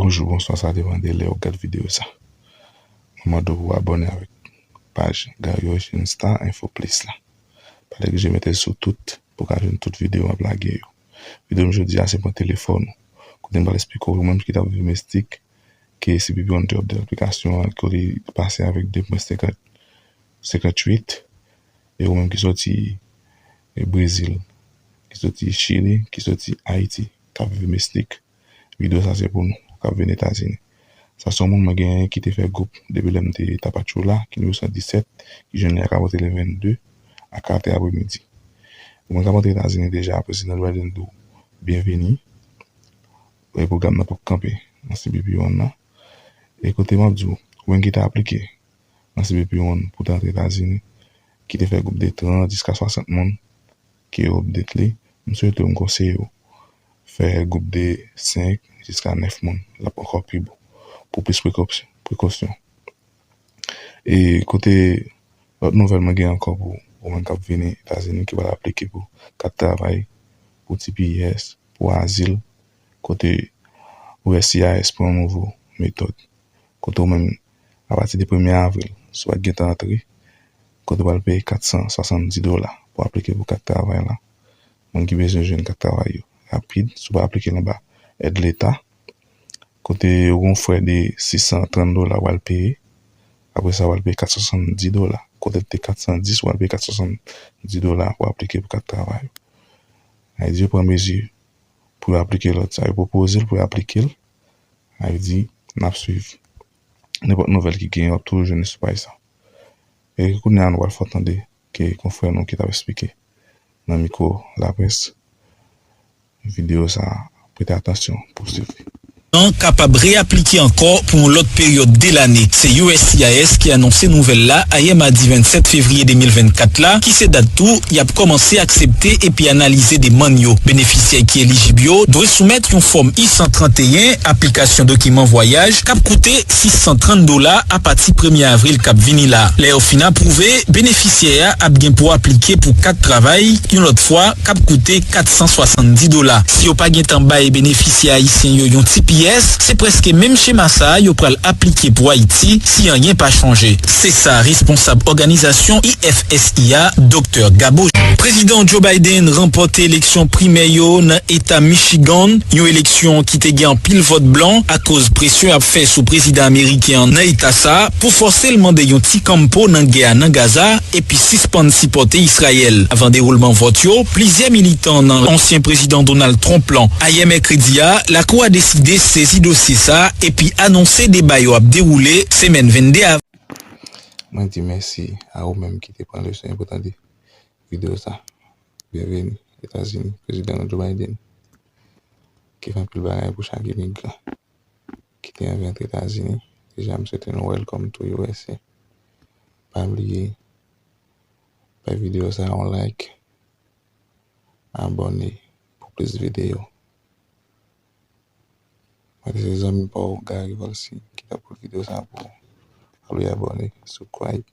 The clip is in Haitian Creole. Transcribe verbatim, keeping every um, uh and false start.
Bonjou, bonswa, sa depann de lè w gad videyo sa. Mwen mande w pou w abòne avèk paj Gary Ocean Star Info Plus la. Pa neglije mete l sou tout pou w ka jwenn tout videyo m ap lage yo. Videyo m jodi a se pran telefòn ou. Kote m pral esplike w, ou menm ki t ap viv Mestik, ke C B P One te update aplikasyon an, ke li pase avèk de pwen senkant, senkant uit, e ou menm ki soti, e, Brezil, ki soti Chili, ki soti Ayiti, k ap viv Mestik, videyo sa se pou nou k ap vin Etazini. Sa se yon moun mwen genyen ki te fè gwoup depi lè m te Tapachula, ki nimewo san disèt, ki jwenn li a katòz è vennde, a kat è apremidi. Ou menm k ap antre Etazini deja, prezidan Biden di w byenveni. E pwogram nan p ap kanpe nan C B P One nan. E kote m ap di w, ou menm ki te aplike nan C B P One pou te antre Etazini, ki te fè gwoup de trant jiska swasant moun, ke yo update li, m swete w, m konseye w fè gwoup de senk jiska nèf moun, l ap ankò pi bon, pou plis prekosyon, prekosyon. E kote lòt nouvèl mwen gen ankò pou ou menm k ap vini Etazini, ki pral aplike pou kat travay, pou T P S, pou azil, kote U S C I S pran yon nouvo metòd. Kote ou menm, apati de premye avril, si w pa t gentan antre, kote w pral peye kat san swasanndis dola pou aplike pou kat travay la. Moun ki bezwen jwenn kat travay yo rapid, si w pa aplike l anba èd leta, kote ou gen yon frè de sis san trant dola w al peye, apre sa w al peye kat san swasanndis dola. Kote l te kat san dis, w al peye kat san swasanndis dola pou aplike pou kat travay. Sa vle di yo pran mezi pou yo aplike lòd sa. Yo pwopoze l pou yo aplike l. Sa vle di, n ap swiv. Nenpòt nouvèl ki genyen, w ap toujou jwenn li sou paj sa. E kounye a, nou pral fè w tande ke konfrè nou ki t ap esplike nan mikwo laprès videyo sa a. Prete atansyon pou w swiv li. An kapab reaplike ankò pou yon lòt peryòd de lane. Se U S C I S ki anonse nouvèl la ayè madi vennsèt fevriye de mil vennkat la, ki se dat tou y ap kòmanse aksepte epi analize demann yo. Benefisyè ki elijib yo dwe soumèt yon fòm I san tranteyen, aplikasyon dokiman vwayaj, k ap koute sis san trant dola apati premye avril k ap vini la. Lè yo fin apwouve, benefisyè a ap gen pou aplike pou kat travay, yon lòt fwa, k ap koute kat san swasanndis dola. Si yo pa gentan bay benefisyè ayisyen yo yon T P S, se prèske menm chema sa a yo pral aplike pou Ayiti si anyen pa chanje. Se sa responsab òganizasyon I F S I a, Doktè Gabo. Prezidan Joe Biden ranpòte eleksyon primè yo nan eta Michigan, yon eleksyon ki te gen anpil vòt blan akoz presyon y ap fè sou prezidan ameriken an nan eta sa a pou fòse l mande yon ti kanpo nan gè a nan Gaza epi sispann sipòte Izrayèl. Avan dewoulman vòt yo, plizyè militan nan ansyen prezidan Donald Trump lan. Ayè mèkredi a, Lakou a deside sezi dosye sa a epi anonse deba yo ap dewoule semèn vennde avril. Mwen di mèsi a ou menm ki te pran leson an pou tande videyo sa. Byenveni Etazini, Prezidan Joe Biden, ki fè anpil bagay pou chak imigran ki te anvi antre Etazini. Deja, m swete nou welcome to U S A. Pa bliye bay videyo sa yon like, abòne pou plis videyo. Mwen se zanmi pa w Gary Volcy ki t ap pote videyo sa pou ou. Pa bliye abòne, subscribe,